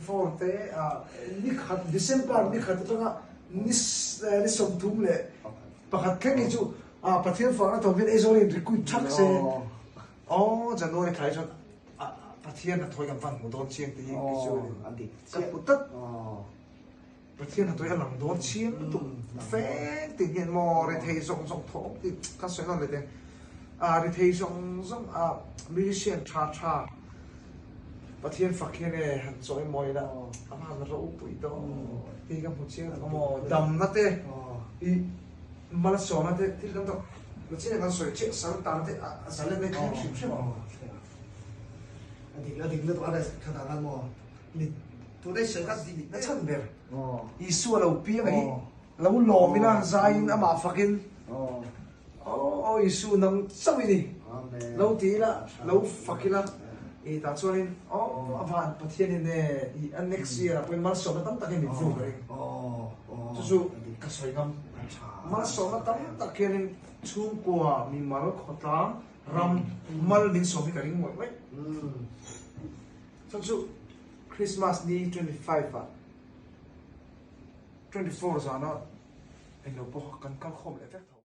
24 te ni khat December ni khat atanga ni ni 31 thleng hi chu Pathian fakna thawm hian Aizawl in recruit thak se aw January thla hi chuan Pathian hnathawh hi kan van hmu dawn chiang tih hi kei chu ka hmu tlat. Pathian hnathawh hi a lang dawn chiang lutuk feng tih hian maw rethei zawng zawng thawm tih kan sawi nawn leh teh a rethei zawng zawng a musician tha tha Pathian fak hian e han chawi mawi ila a va han ropui dawn tih ka hmu chiang tak a maw damna te i malsawmna te thil tam tak Pathian kan sawi chiah sal tan te a zalen mai thleng hrim hrim ang. A dik a dik lutuk a kha dan maw Ni, tunah i sawi kha dikna chhan ber. Isua lo piang hi lo lawm ila zaiin amah fakin Aw Isu nang chauh i ni lo ti ila lo fak ila i tah chuanin aw a van Pathianin e i a next year ah pawhin malsawmna tam tak hi min vuk a ring. Chu chu ka sawi ngam. Malsawmna tam tak hianin chhungkua mimal khawtlang ram mal min sawm hi ka ring ngawih ngawih. Chuan chu Christmas ni 25 ah 24 zana englo pawh kha kan kal khawm leh vek tho.